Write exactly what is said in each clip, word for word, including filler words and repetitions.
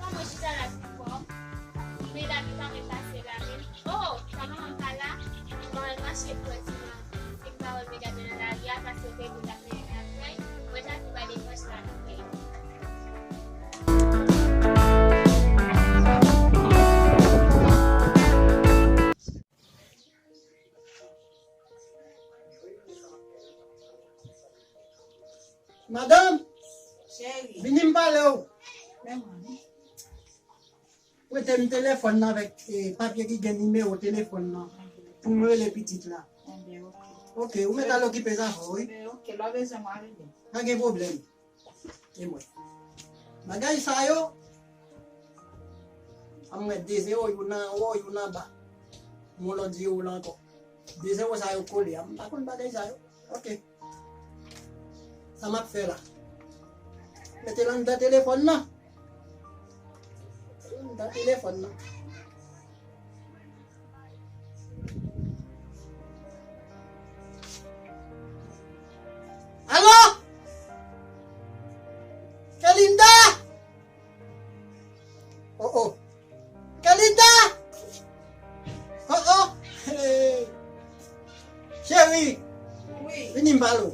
Mwen chita la pi fò. Medam yo pa mèt pase la menm. Oh, sa manman m pa la. Mwen al mache pou wè si mwen, si m pa wè medam yo nan lari a, paske te vin ap mennen nan kay. Mwen ta tou ba depanch la nan kay. Madanm, cheri, vini m pale w. Men mwen. Prete m telefòn nan avèk, eh, papye ki gen nimewo telefòn nan pou m rele pitit la. Enben, oke. Oke, ou mèt al okipe zafè w, wi. Enben, oke, lè w bezwen mwen, rele m. Pa gen pwoblèm. E mwen. Bagay sa yo, an mwen de zewo, youn anwo, youn anba. Yon lòt zewo la ankò. De zewo sa yo kole a, m pa konn bagay sa yo. Oke. Sa m ap fè la? Mete l anndan telefòn nan. Anndan telefòn nan. Alo? Kelinda? Oh, oh. Kelinda! Oh, oh. Hey. Cheri. Wi. Vini m pale w.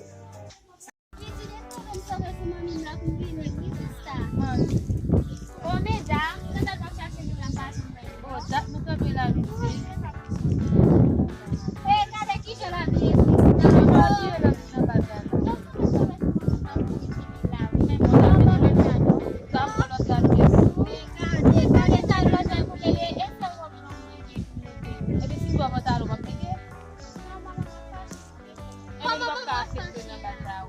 Li di, "Depi w vin sove pou manmi m la pou m vini, wi, sista." O, Meda, pandan l ap chache nou la, m pa jwenn mwen. O, dat nou kanpe la, nou di. E, gade kijan l ap vini, sista. Yo pa vire nan, nan bagay la. Donk, nou sove pou manmi m la, wi. Sa pran lòt gade. Gade, gade sa l bezwen pou l ye, e se wòb sa w mete. Epi si w ap pantalon, w ap mete. Kòman m ap ka asepte nan bagay sa yo?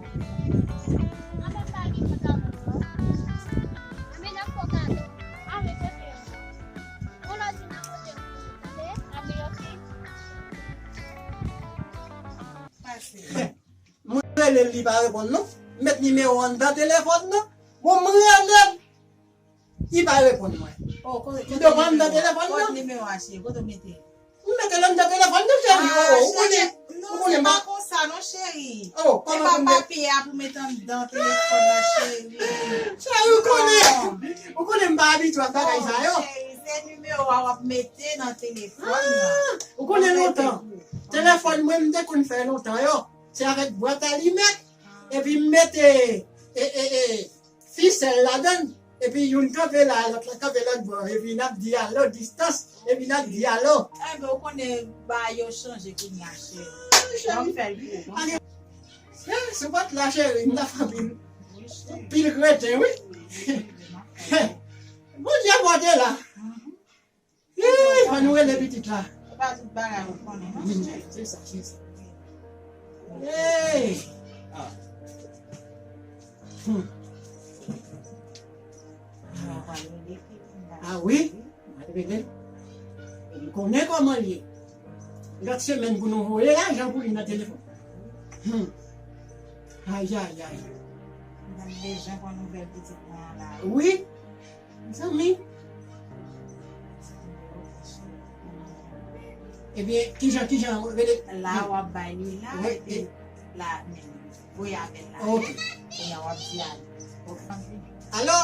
Mwen menm pa gen pantalon non. Mwen menm n ap fè kado. Ann chèche yon. Yon lòt jou n a pote yon pou ou, tande? Ann oke. Pase. Mwen rele l, li pa reponn non. M met nimewo anndan telefòn nan. Bon, m rele l. Li pa reponn mwen. Oh, kote, m te pran anndan telefòn nan. Kote nimewo a, cheri? Kote w mete? M met Landa telefòn tou, cheri. Oh, oh, ou konnen, non, ou konnen se pa konsa non, cheri. Oh, se pa papye a pou met anndan telefòn nan, cheri. Cheri, ou konnen, ou konnen m pa abitye ak bagay sa yo. Non, cheri, se nimewo a w ap mete nan telefòn nan. Ou konnen lontan. Telefòn mwen, m te konn fè lontan yo. Se avèk bwat alimèt, epi m mete, e, e, e, fisèl ladan l, epi youn kanpe la, lòt la kanpe lòt bò, epi n ap di alo, distans, epi n ap di alo. Enben, ou konnen bagay yo chanje kounye a, cheri. Cheri. Ban m fè l pou ou. Bon. Eh, si w pa t la, cheri, m t ap fè anpil, anpil kreten, wi. Bondye pote la. Ih, fò nou rele pitit la. Se pa tout bagay ou konnen, non? Wi, se sa, se sa. Hey! Hmm. Ah wi, m al rele. M konnen kòman l ye. Lòt semèn pou nou voye lajan pou li nan telefòn. Hmm. Ay, ay, ay. M t ap bezwen pran nouvèl pitit mwen an la. Wi. Zanmi. Ebyen, kijan, kijan, rele. La, w ap bay li la, epi la, men, voye apèl la. Ok. Kounye a, w ap di ale. Ok. Alo?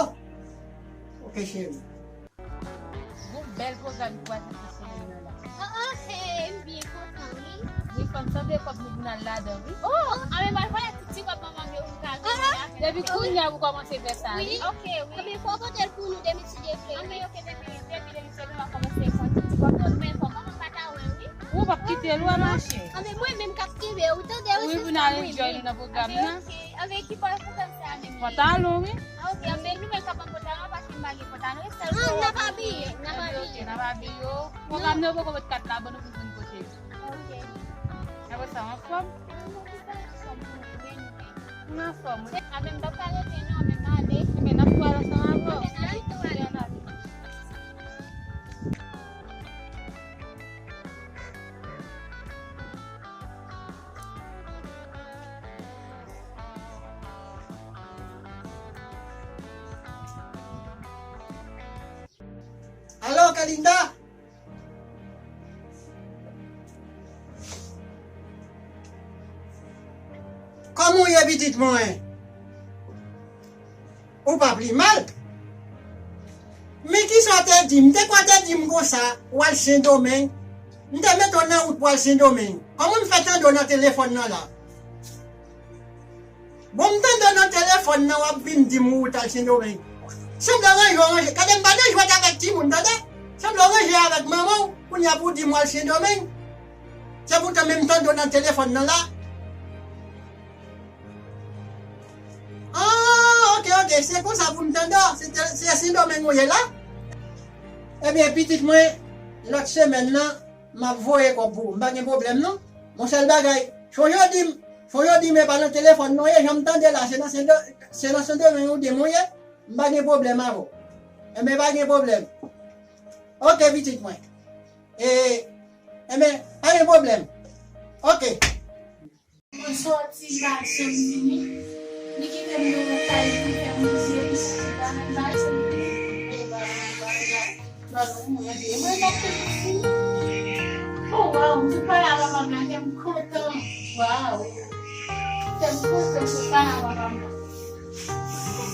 Ok, cheri. Gon bèl pwogram pou asiste semèn nan la. Ah, ah, hey, m byen kontan, wi. Wi, fanm, sanble kòb nou pou n al ladan, wi. Oh, anben, m al vòlè tout ti kòb manman m yo pou m ka jwenn la. Depi kounye a pou kòmanse fè sa, wi. Wi. Ok, wi. Anben, fò w pote l pou nou demen si Dye vle, wi. Anben, ok, depi, depi demen si Dye vle, m a kòmanse konn ti kòb yo, men fò manman m pa ta wè, wi. Ou p ap kite l, wi, mache. Anben, mwen menm k ap kenbe w, tande, wi, pou n al enjoy nou nan pwogram nan. Anben, ok. Anben, ki bò pwogram sa menm? Pantalon, wi. Ah, ok, anben, nou menm k ap ban m pantalon, paske m pa gen pantalon, e sèl. Ah, n ap abiye, n ap abiye. Ok, n ap abiye yo. Pwogram nan yo poko met kat la, ban nou pou vin kote l. Ok. Apre sa, w anfòm? Mwen anfòm, wi. Anben, m p ap ka rete non, men m ale. Ebyen, n ap tou al ansanm avè w. Ebyen, n ale tou ale. Ebyen, n ale. Alo, Kelinda? Kòman w ye, pitit mwen? Ou pa pi mal? Men kisa w te di m? M te kwè w te di m konsa, w al Sendomeng. M te mete w nan wout pou w al Sendomeng. Kòman m fè tande w nan telefòn nan la? Bon, m tande w nan telefòn nan, w ap vin di m ou t al Sendomeng. Sanble w ranje w ranje. Gade m pa nan jwèt avèk timoun, tande? Sanble w ranje avèk manman w, kounye a pou w di m w al Sendomeng. Se poutan menm m tande w nan telefòn nan la. Ah, ok, ok, se konsa pou m tande w. Se te, se Sendomeng ou ye la? Ebyen, pitit mwen, lòt semèn nan, m ap voye kòb pou ou. M pa gen pwoblèm, non. Yon sèl bagay, sonje w di m, sonje w di m e pa nan telefòn non ye, jan m tande la, se nan Sendo-, se nan Sendomeng ou di m ou ye, m pa gen pwoblèm avè w. Enben, pa gen pwoblèm. Ok, pitit mwen. E, enben, pa gen pwoblèm. Ok. Mwen sòti, li pa janm vini. Li kite m nan yon kay pou l fè manje, li soti pa menm, li pa janm vini. Balon, balon, balon, balon. Balon mwen, mwen t ap fè manje. Oh, waw, m sot pale a papa m la, kè m kontan. Waw. Kè m kontan, m sot pale a papa m la.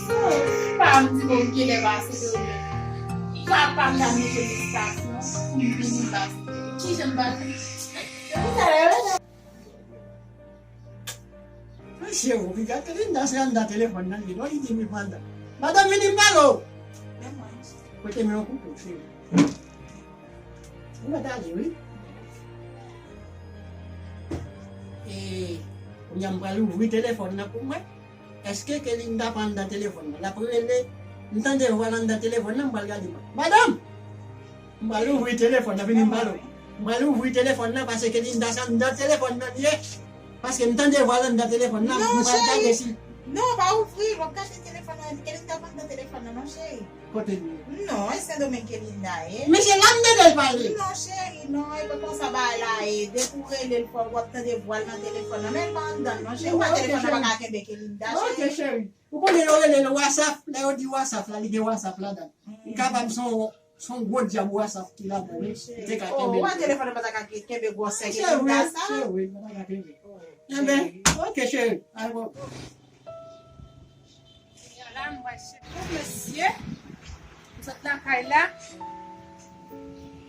Oh, papa m di bon, m genlè pase de ou. Papa m ta mete m estasyon pou m vini pase. Kijan m pale? Mesye, ou piga Kelinda, se anndan telefòn nan li ye, non, li di m li pran anndan. Madanm, vini m pale w. Kote men yon kouto, cheri. Ou mèt ale, wi. E, kounye a m pral ouvri telefòn nan pou mwen. Èske Kelinda pa anndan telefòn nan? L ap rele, m tande vwa l anndan telefòn nan, m pral gade. Madanm! M pral ouvri telefòn nan, vini m pale w. M pral ouvri telefòn nan, paske Kelinda se anndan telefòn nan li ye. Paske m tande vwa l anndan telefòn nan, m pral gade si. Non, pa ouvri l, w ap kache telefòn nan. Kelinda pa anndan telefòn nan, non, cheri. Kote l ye? Non, e Sendomeng Kelinda ye. Men se la m tande l pale. Non, cheri, non, e pa konsa bagay la ye. Depi w rele l fò, w ap tande vwa l nan telefòn nan. Men l pa anndan l, non, cheri. Ou wè telefòn nan pa ka kenbe Kelinda, cheri. Ok, cheri. Ou konnen yo rele l WhatsApp, lè yo di WhatsApp la, li gen WhatsApp ladan. Li kapab se yon, Se yon gwo dyab ou wè sa ki ladan wi. Li te ka kenbe. Oh, wè telefòn nan pa ta ka kenbe gwosè ki gen sa. Se vre, se vre, li pa ta ka kenbe. Enben, ok, cheri. Al bon. Bon, mesye, m sot lakay la.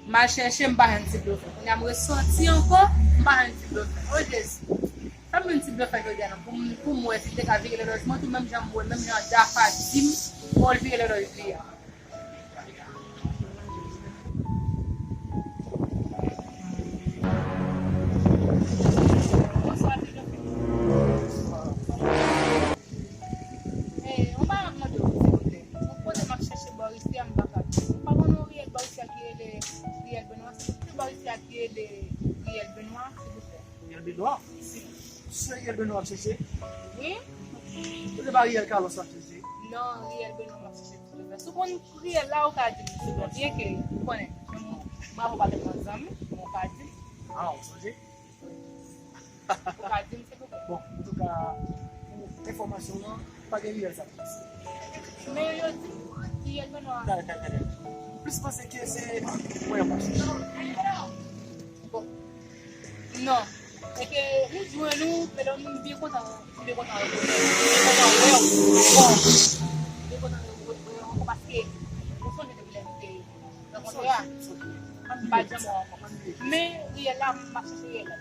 M al chèche, m pa jwenn ti blofè. Kounye a m resòti ankò, m pa jwenn ti blofè. O Jezi. Sa m jwenn ti blofè jodi a la pou m, pou m wè si l te ka vire lòlòj mwen tou, menm jan m wè, menm jan Dafa di m, pou l vire lòlòj li a. Bonswa, ti blofè. Eh, yon bagay m ap mande w, silvouplè. Yon kote m ap chèche bò isi a, m pa ka jwenn. Ou pa konn yon riyèl bò isi a ki rele riyèl Benwa? Se ki bò isi a ki rele riyèl Benwa, silvouplè? Riyèl Benwa? Si. Se riyèl Benwa w ap chèche? Wi. Ou te pa riyèl Carlos w ap chèche? Non, riyèl Benwa m ap chèche, silvouplè. Si w konn riyèl la, ou ka di m, silvouplè. Byen ke, ou konnen, m pa pale m zanmi, men ou ka di m. Ah, ou sonje? Ou ka di m, silvouplè? Bon, antouka, pou enfòmasyon w lan, pa gen riyèl sa. Men yo di m, riyèl Benwa. Talè, talè, talè. M plis panse ke se mwen yo pa chèche. Bon. Non. Se ke m jwenn ou, men m byen kontan, m byen kontan wè w. M byen kontan wè w ankò. M byen kontan wè w ankò paske ou sonje depi lè m te rankontre a. M pa t janm wè w ankò. Men riyèl la, m ap chèche riyèl la.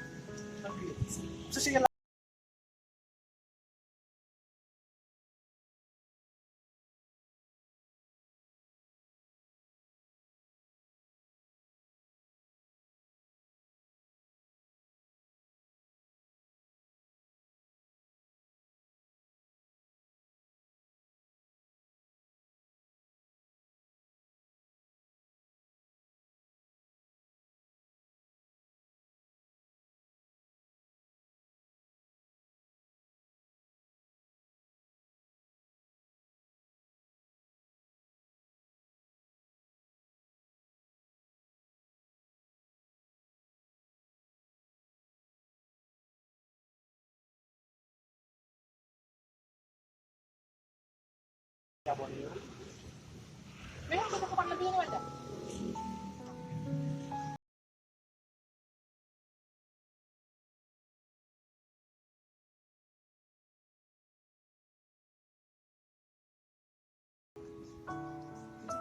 M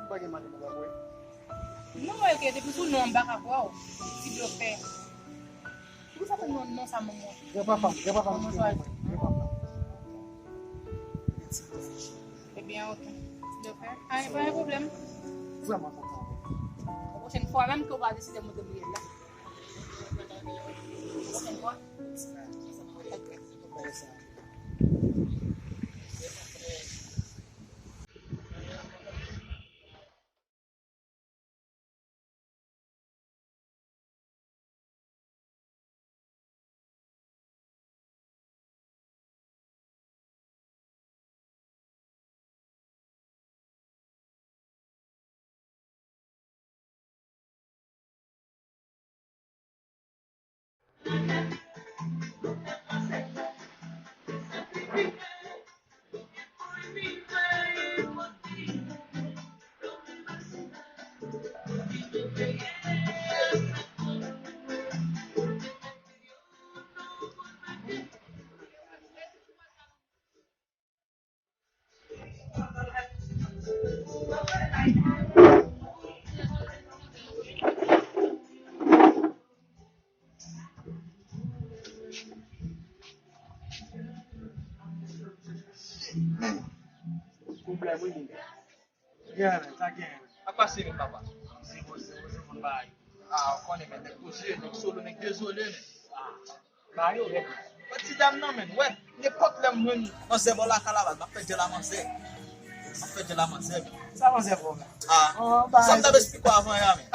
pa gen madanm ou pa kwè. Non, mwen ke depi sou non m pa ka kwè w. Ti blofè. Poukisa fè non, non sa manman? Granpapa m, granpapa m ki te ban mwen. Granpapa m. Ebyen, ok. Ti blofè. A, pa gen pwoblèm. Vrèman kontan. Pwochèn fwa menm ke w pa deside montre m riyèl la. Pwochèn fwa. Ok. Men, pwoblèm wi li. Gen, sa gen. Apa seri papa. Zero, zero, zero, bay. Ah, ou konnen, men nèg poze, nèg solo, nèg dezole, men. Ah, ba yo rèd. Wè ti dam nan, men, wè, nenpòt lè m jwenn manzè bò lakay la, m ap fè djèl a manzè. M ap fè djèl a manzè, men. Sa manzè fè w la? Ah, sa m t ap esplike w avan yè, men.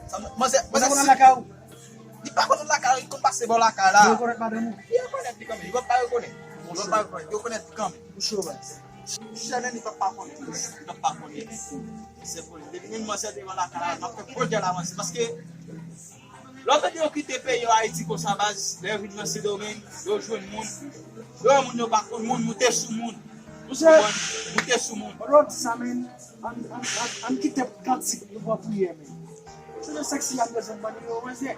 Sa m, manzè, manzè konn lakay ou? Li pa konn lakay, li konn pase bò lakay la. Yo rekonèt madanm ou? Li rekonèt li kanmenm. Li pa rekonèt. Li pa rekonèt. Yo rekonèt li kanmenm. Ou cho, baz. Chèlè li p ap pa konnen. Li p ap pa konnen. Se pou li. Depi menm manzè te vin lakay la, m ap fè pwojè l avanse. Paske, lè w tande yo kite peyi yo Ayiti konsa, baz, lè yo vin nan Sendomeng, yo jwenn moun. Yo wè moun yo pa konn moun, moute sou moun. Ou konprann? Moute sou moun. Ou di sa, men. Ann, ann, ann, ann kite kantik, nou pran priyè, men. Se nan sèks la m bezwen ban nimewo manzè.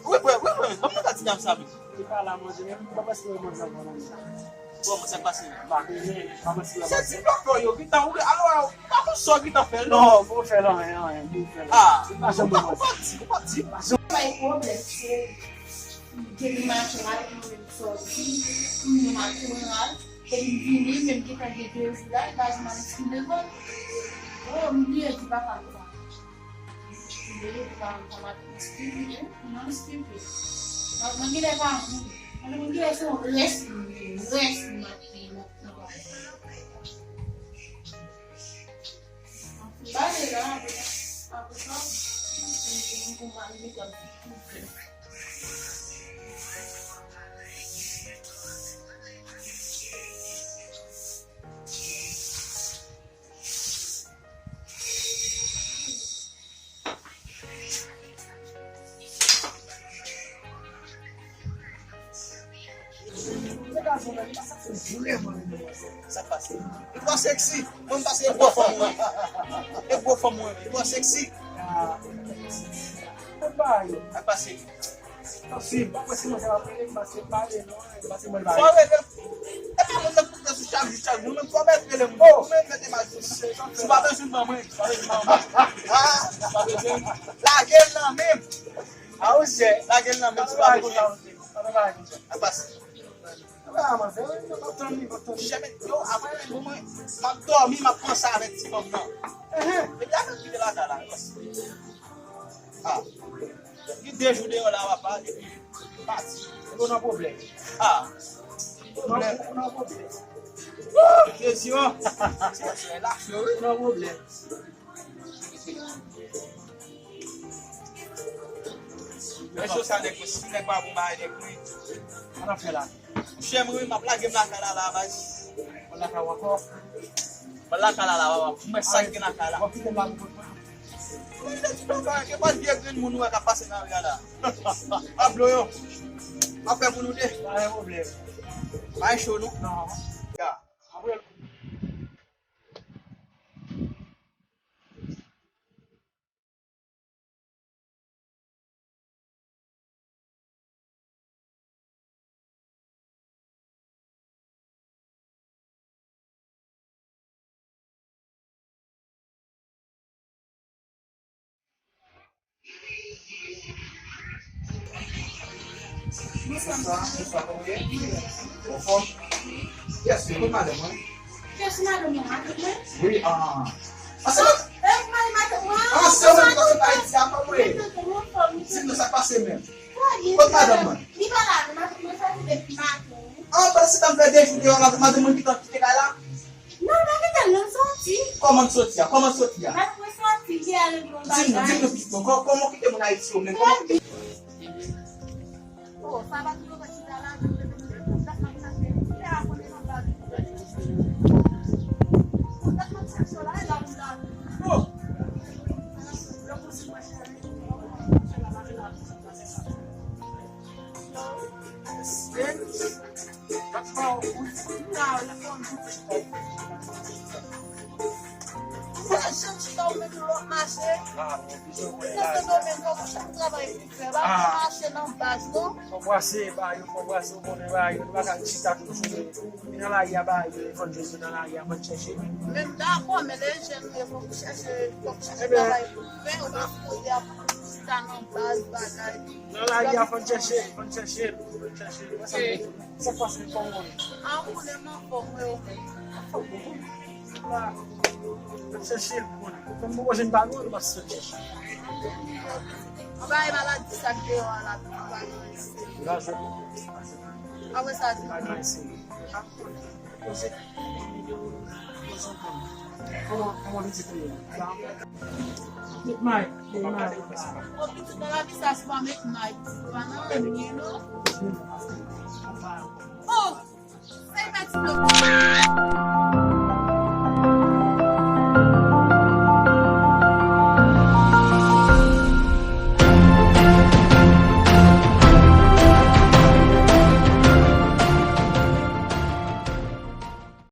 Wi, wi, wi, wi, ban m nan kantik la, m sa, men. Li pa la, manzè, men m pa prèske wè manzè ankò nan sa. Bon, sa k pase? M pa konnen, m pa prèske wè manzè. Se ti blòkò yo, gentan, ou, alò, pa konn sa w gentan fè l, non. Non, m pa fè l anyen, anyen, m pa fè l. Ah, ou pa, ou pa di, ou pa di. Pa gen pwoblèm, se depi maten, m al, mwen menm sòti, m al, depi m vini, menm gentan gen de jou la, li pa janm al esprime kò l. Oh, m bliye di papa m sa. Mwen gen lè pa moun, mwen gen lè se yon rès, rès nan peyi mwen. Ba de la, apre sa, apre sa, mwen gen yon konpa, mwen gen yon konpa. Sa pase. Li twò seksi. Mwen m pase e gwo fòm mwen. E gwo fòm mwen. Li twò seksi. Sa pase. Fò rele. E pa moun nan koute sou chak jou, chak jou. Mwen menm fò mèt rele moun. Ou menm mèt imaj ou. Si w pa bezwen ban mwen, si w pa bezwen ban mwen. Ah, si w pa bezwen. Lage l nan men m. A ou jè, lage l nan men m, si w pa bezwen. Apas. Jèmen, yo, apre, bon, mwen, m ap dòmi, m ap panse avèk ti fanm nan. Epi avèk kite lakay la. Ah. Li de jou deyò la, papa, epi li pati. Ou nan pwoblèm. Ah. Pwoblèm. Ou nan pwoblèm. Woo, Jezi, o. Se, se la, wi. Ou nan pwoblèm. Men cho sa, nèg, si nèg pa bon bagay, nèg, wi. Sa n ap fè la. Monchè, mwen, wi, m ap lage m lakay la, la, baz. Ou lakay ou ankò? Mwen lakay la, la, papa. Mwen sa k gen lakay la. W ap kite m la pou kont mwen? Mwen, lè ti papa, gen pa vye grenn moun ou wè k ap pase nan ri a la. M ap blo yo. M ap fè pou nou de. Pa gen pwoblèm. Pa gen cho, non? Non. Ya. Apre. Bonswa, bonswa, kòman w ye? Anfòm? Yes, se kot madanm mwen? Yes, madanm mwen, madanm mwen. Wi, ah. Ah, se mwen. Eh, mwen, madanm mwen. Ah, se mwen ki pase pa Ayiti a, kòman w ye? Di m non, sa k pase menm? Kot madanm mwen? Li pa la, non, madanm mwen soti depi maten. Ah, pandan se tan m fè de jou deyò la, madanm mwen gentan kite kay la? Non, pa kite l, non, l soti. Kòman l soti a? Kòman l soti a? Madanm mwen soti, li al regle yon bagay. Di m, di m non, pitit mwen, kò-, kòman w kite moun Ayiti yo menm? Kòman w Oh, sa va tou yo chita la, tou yo mete dat m ap chache. Kè a konnen nan baz. Pou dat m ap chache la, e la pou la. Oh! Lè pou si mwen cheri. Dat pa ou, ou di, ou la, ou la, ou di. Ou fè chanm chita ou mete lòt mache. Nan Sendomeng kòman chak travay pou fè. Pa pou mache nan baz non. Fò brase ba yo, fò brase, ou konnen ba yo, nou pa ka chita toujou. Li nan lari a ba yo, li konn bezwen nan lari a, konn chèche. Men m dakò, men lè jèn yo fòk chèche, fòk chèche travay pou fè, ou pa sipoze ap chita nan baz bagay. Nan lari a, fò n chèche, fò n chèche, fò n chèche. Sa k pase, kòman w ye? An ou menm anfòm, wi, ou menm. Anfòm, bon. Chèche l pou nou. Kòm mwen, jèn pa nou, nou pa sot chèche. Anba e maladi sa k deyò a la, nou pa gen anyen. Apre sa, di. Kòman, kòman li di pou yo? Met may, met may. Bon, pitit nan lavi sa, si w pa met may, pitit ou pa nan anyen, non. Oh! Sey mèt si do.